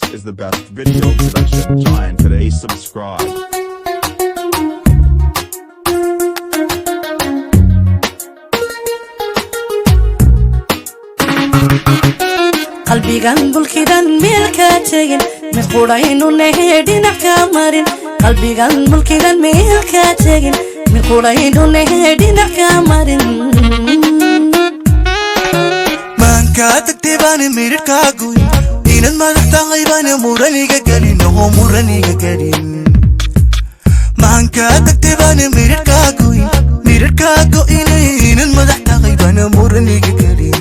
Rockets is the best video production giant today. Subscribe. Qalbigan mulkidan meel kaa tegin, mid qudhaynu nehe dhinac kaa marin. Qalbigan mulkidan meel kaa tegin, mid qudhaynu nehe dhinac kaa marin. Maankaa tagtay baana miridhkaa goyn, inaad madax tahay baana muraniga gelin oo muraniga gelin. Maankaa tagtay baana miridhkaa goyn, miridhkaa go'ine, inaad madax tahay baana muraniga gelin.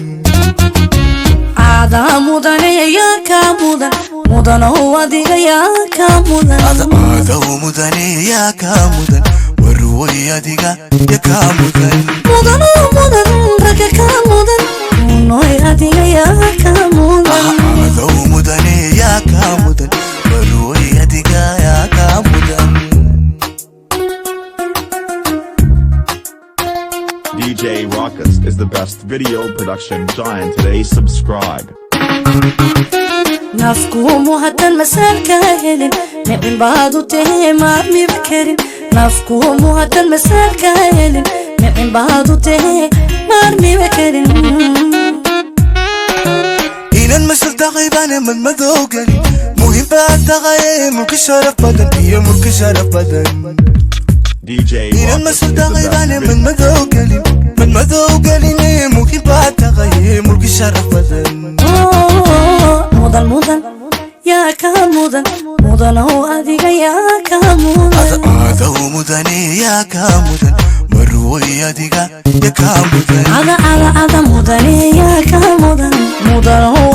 Caadaa mudane, yaa kaa mudan? Mudanow, adiga yaa kaa mudan? Adow mudane, yaa kaa mudan? Warway, adiga yaa kaa mudan? Mudanow, mudan ragga kaa mudan, munoy, adiga yaa kaa mudan? Adow mudane, yaa kaa mudan? Warway, adiga yaa kaa mudan? DJ Rockets is the best video production giant today. Subscribe. Nafkuumu haddan masaalkaa helin, micin baad u tahee maarmiba karin. Nafkuumu haddan masaalkaa helin, micin baad u tahee maarmiba karin. Inaan masal tahay baana madmadow gelin, muhiim baad tahay, mulki sharaf badan iyo mulki sharaf badan. DJ Inaan Rockets masal is the tahay best baana video madmadow gelin, madmadow gelin, muhiim baad tahay, mulki sharaf badan. Oo, mudan, mudan yaa kaa mudan? Mudanow, adiga yaa kaa mudan? Adow mudane, yaa kaa mudan? Marway, adiga yaa kaa mudan? Cada, cada, cada mudane, yaa kaa mudan? Mudanow,